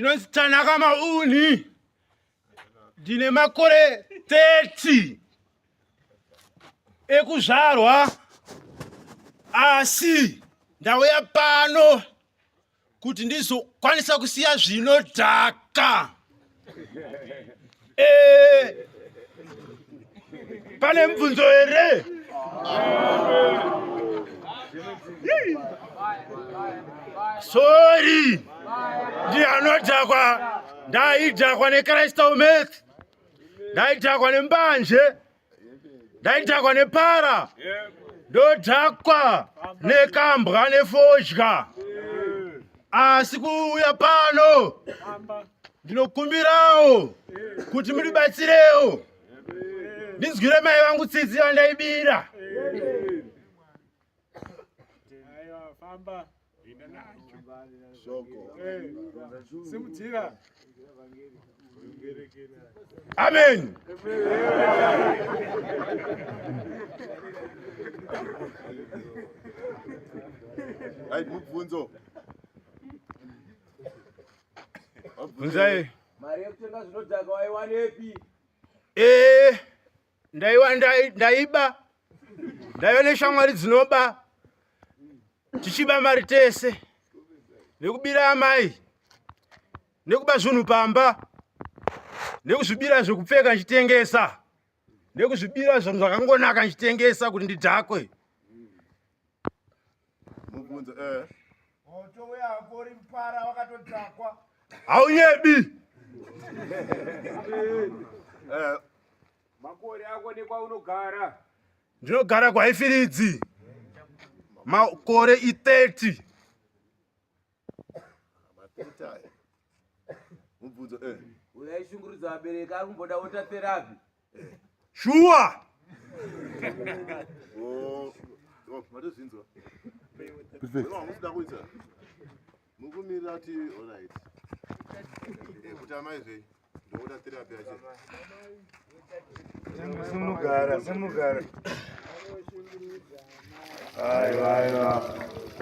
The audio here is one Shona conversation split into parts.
Ndinonzi Tanaka Mauni. Ndine makore 30 ekuzvarwa asi ndauya pano kuti ndizokwanisa kusiya zvinodhaka. Eh, pane mubvunzo here? Sorry, ndianodhakwa, ndaidhakwa necrystal meth, ndaidhakwa nembanje, ndaidhakwa nepara, ndodhakwa nekambwa nefodya, asi kuuya pano ndinokumbirawo kuti mundibatsirewo ndinzwire mai vangu tsitsi vandaibira. Amen. Right, mubvunzo. Bvunzai. Mari yekutenga zvinodhaka waiwanepi? Eh, ndaiwa ndaiba. Ndaiva neshamwari dzinoba. Tichiba mari tese. Nekubira amai. Nekuba zvinhu pamba. Nekuzvibira zvekupfeka ndichitengesa. Nekuzvibira zvinhu zvakangonaka ndichitengesa kuti ndidhakwe. Mubvunzo eh. Watouya hako uri mupara wakatodhakwa. Haunyebi. Eh. Makore ako nekwaunogara. Ndinogara kwaIfiridzi. Makore i30. Mubvunzo eh. Uyaishungurudza vabereki ari kumboda water therapy. Shuwa. Oh, oh, matozvinzwa. Hamusida kuita. Mukumirira kuti alright. Eh, kuti amai zvei. Ndokuda therapy yacho. Simugara, simugara. Aiwa, aiwa.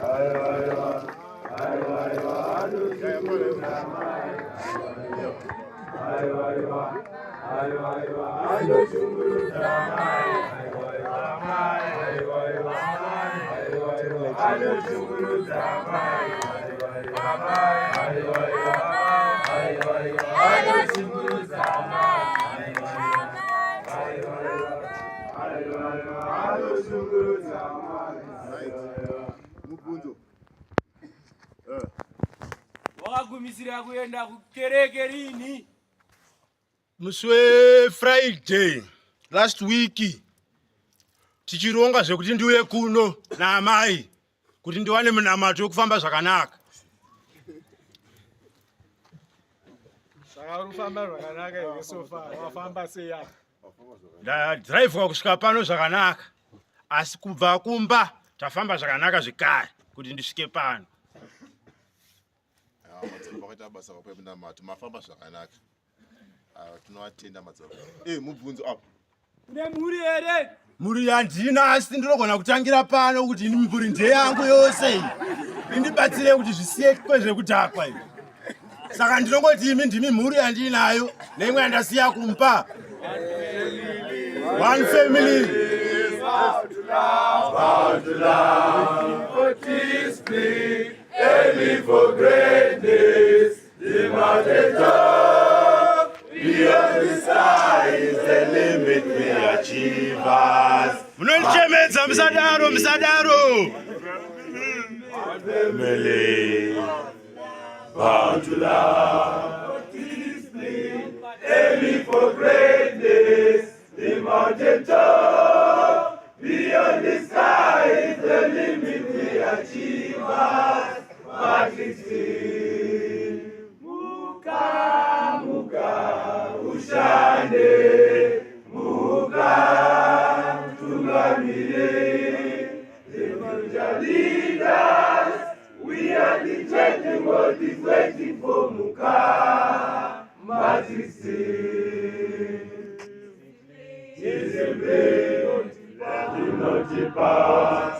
Aiwa, aiwa. Aiwa, aiwa. Aiwa, aiwa. Aiwa, aiwa. Anoshungurudza mai. Aiwa, aiwa. Aiwa, aiwa. Aiwa, aiwa. Anoshungurudza mai. Aiwa, aiwa. Aiwa, aiwa. Aiwa, aiwa. Anoshungurudza mai. Aiwa, aiwa. Aiwa, aiwa. Anoshungurudza mai. Right. Mubvunzo. Eh. Wakagumisira kuenda kukereke rini? Musi weFriday last week tichironga zvekuti ndiuye kuno naamai kuti ndiwane munamato wekufamba zvakanaka. Saka uri kufamba zvakanaka here so far? Wafamba sei apa? Ndadhiraivhwa kusvika pano zvakanaka asi kubva kumba tafamba zvakanaka zvekare kuti ndisvike pano. Ah, madzibaba vakaita basa vakuya munamato mafamba zvakanaka. Ah, tinovatenda madzibaba. Eh, mubvunzo apo. Une mhuri here? Mhuri yandina asi ndinogona kutangira pano kuti ini mhuri ndeyangu yose iyi. Indibatsire kuti zvisekwe zvekudhakwa izvi. Saka ndinongoti imi ndimi mhuri yandinayo neimwe yandasiya kumba. One family. Bow to love, for discipline, aiming for greatness, the mountain top, beyond the sky is the limit we achievers. Munondichemedza, musadaro, musadaro. Family, bow to love, aiming for greatness, the mountain top, beyond the sky is the limit we achievers. Matrix team, muka, muka, ushande, muka, tungamire, the future leaders. We are the changing world is waiting for Muka, Matrix team. Discipline, do not depart.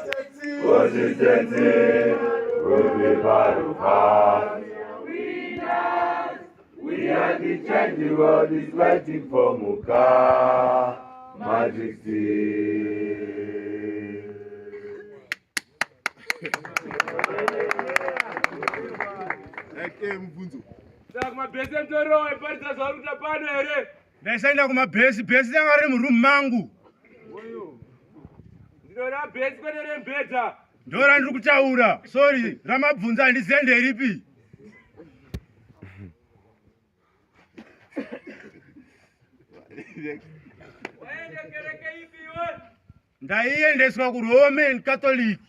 Consistency will be part of us. are the change the world is waiting for Muka Magic Team. Mubvunzo. Saka kumabhesi emutoriro waiparidza zvauri kuita pano here? Ndaisaenda kumabhesi, bhesi ranga riri murumu mangu. Ndinoda bhesi kwete remubhedha. Ndorandiri kutaura. Sorry, ramabvunza handizive nderipi. Waende kereke ipi iwe? Ndaiendeswa kuRoman Catholic.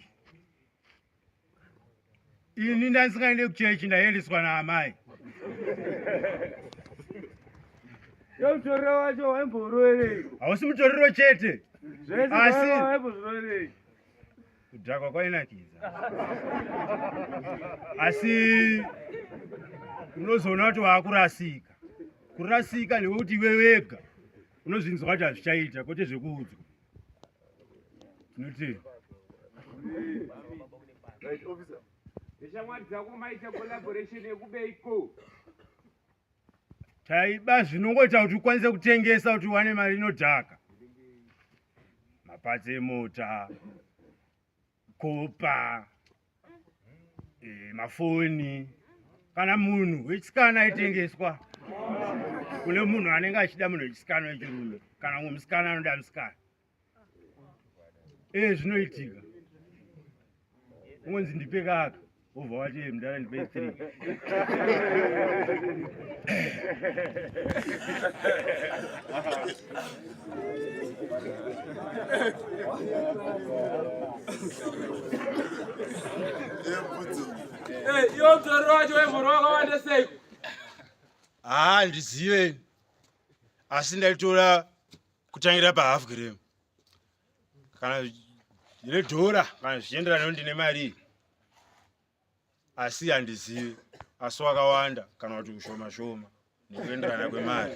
Ini ndandisingaende kuchechi, ndaiendeswa naamai. Yo mutoriro wacho waimboroverei? Hausi mutoriro chete. Zvese Asi- waimbozviroverei? Kudhakwa kwainakidza. Asi unozoona kuti waakurasika. Kurasika ndekuti iwe wega unozvinzwa kuti hazvichaita kwete zvekuudzwa. Tinoti Right, officer. Neshamwari dzako maita collaboration yekubeiko? Taiba zvinongoita kuti ukwanise kutengesa kuti uwane mari inodhaka. Mapatsi emota, kopa, mafoni, kana munhu wechisikana aitengeswa kune munhu anenge achida munhu wechisikana wechirume kana mumwe musikana anoda musikana. Zvinoitika. Ungonzi ndipe kaka, wobva wati mudhara ndipe 3. Iwe mutoriro wacho wemhoro wakawanda sei? Haa, ndizive. Asi ndaitora kutangira pa half gram. Kana redhora, kana zvichienderana nekuti ndine mari. Asi handizivi, asi wakawanda kana kuti ushoma shoma nekuenderana kwemari.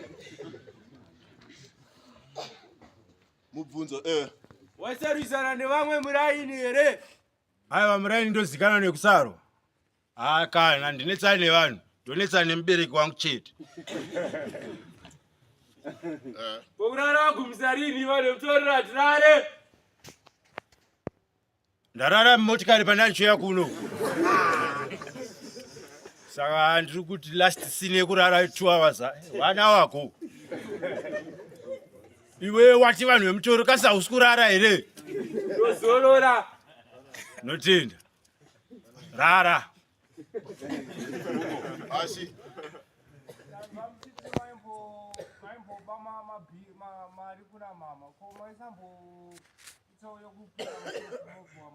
Mubvunzo, Waisarwisana nevamwe muraini here? Aiwa, muraini ndozikanwa nekusarwa. Haa, kana ndinetsani nevanhu, ndonetsana nemubereki wangu chete. Kokurara wagumisa rini vanhu vemutoriro hatirare? Ndarara mumotikari pandandichiuya kuno. Saka ndiri kuti last scene yekurara 2 hours, 1 hour ago. Iwe wati vanhu vemutoriro kasi hausi kurara here? Ndozorora. Notenda. Rara. Asi maimboba mari kuna mama ko maisamboitawo yokupira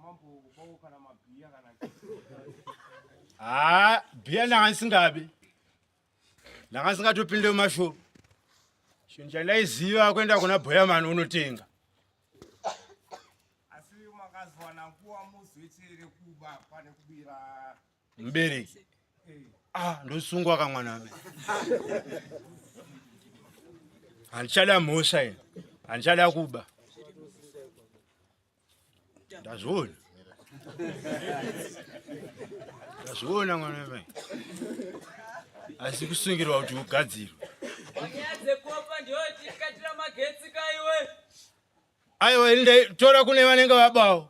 mambobawo kana mabhiya kana Haa, bhiya ndanga ndisingabi. Ndanga ndisingatopinde mumashopu. Chinhu chandaiziva kuenda kuna Boyamani unotenga. Asi makazowana nguva muzoitere kuba pane kubira mubereki? Ah, ndosungwa kamwana ame. Handichada mhosva ini. Handichada kuba. Ndazviona. Ndazviona mwana wamai. Asi kusungirwa kuti ugadzirwe. Nyaya dzekopa ndiyo tikatira magetsi kaiwe. Aiwa, ini ndaitora kune vanenge vabawo.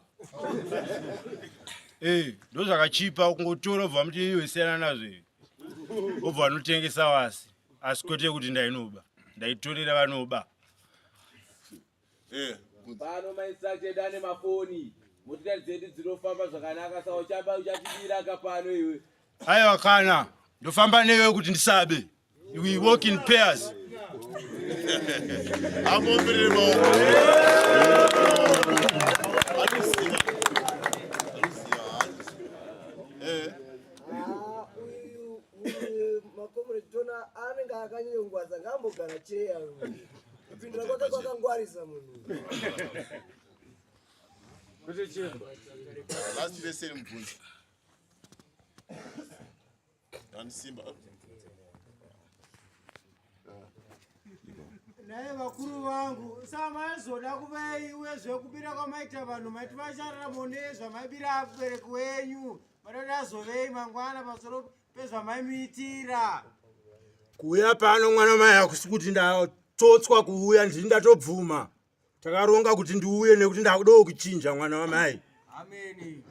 Ndozvakachipa kungotora ubva muti iwe siyana nazvo iwe. Ubva vanotengesa wasi. Asi kwete kuti ndainoba. Ndaitorera vanoba. Pano mainstruction edu ane mafoni. Motikari dzedu dzinofamba zvakanaka saka uchamba uchatibira ka pano iwe. Aiwa kana ndofamba newe kuti ndisabe. We walk in pairs. Amuomberere maoko. Anoziva. Anoziva, anoziva. Uyu uyu makomrade tona anenge akanyongwadza ngaambogara cheya. Kupindura kwake kwakangwarisa munhu. Last verse mubvunzo. Nani Simba. Naye vakuru vangu, samaizoda kuvei uyezve kubira kwamaita vanhu maiti vachararamo nezvamaibira vabereki wenyu, vanoda azovei mangwana pamusoro pezvamaimuitira? Kuuya pano mwana mai hakusi kuti ndatsotswa kuuya, ndini ndatobvuma. Takaronga kuti ndiuye nekuti ndakudawo kuchinja mwana wamai. Ameni.